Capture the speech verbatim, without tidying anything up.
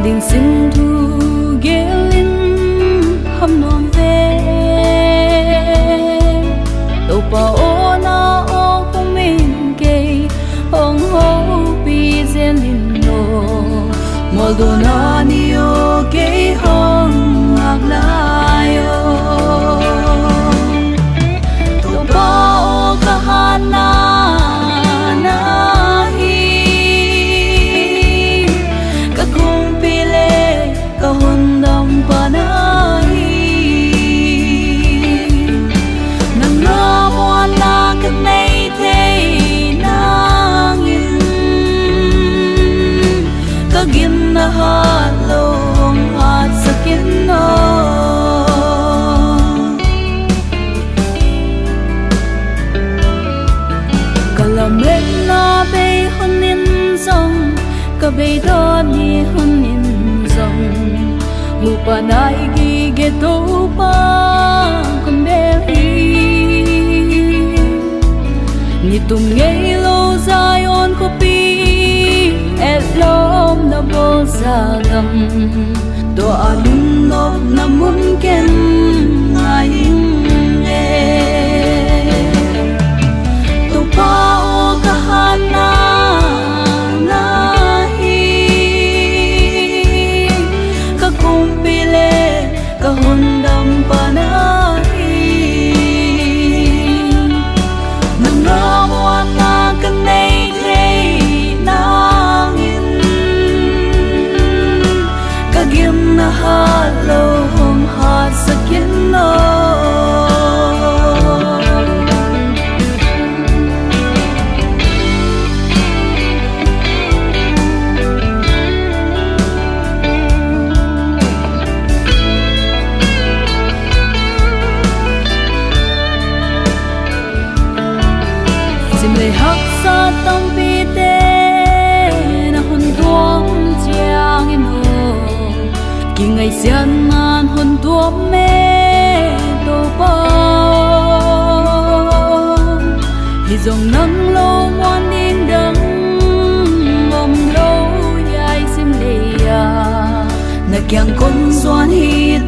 Ding sin thu gel in ham nuam ve. Toupa aw, na aw kumin kei hong houpih zel in aw. Mual dawn a ni aw kei hong ngak lai aw. Toupa aw, ka hatna na hi, ka kumpi leh ka hondampa na hi. Nang a muanna ka nei theihna dingin, ka ginna hatlou hong hatsak in aw. Ka lametna bei hun in zong, ka beidawt ni hun in zong, hupa nai gige Toupa kon bel hi. Ni tum ngeilou Zion khopi, etlawmna bawl za gam, tua a lungnopna mun ken ngai ing e. Toupa aw, ka hatna na hi, ka kumpi leh ka hondampa na hi. Nang a muanna ka nei theihna dingin, ka ginna hatlou hong hatsak in aw. Sim leh haksa tampite na hon tuam chiangin aw, kingaihsiatna'n hon tuam e Toupa. Hi zong nang lou muan ding dang omlou hiai sim lei a, na kiang kon zuan hi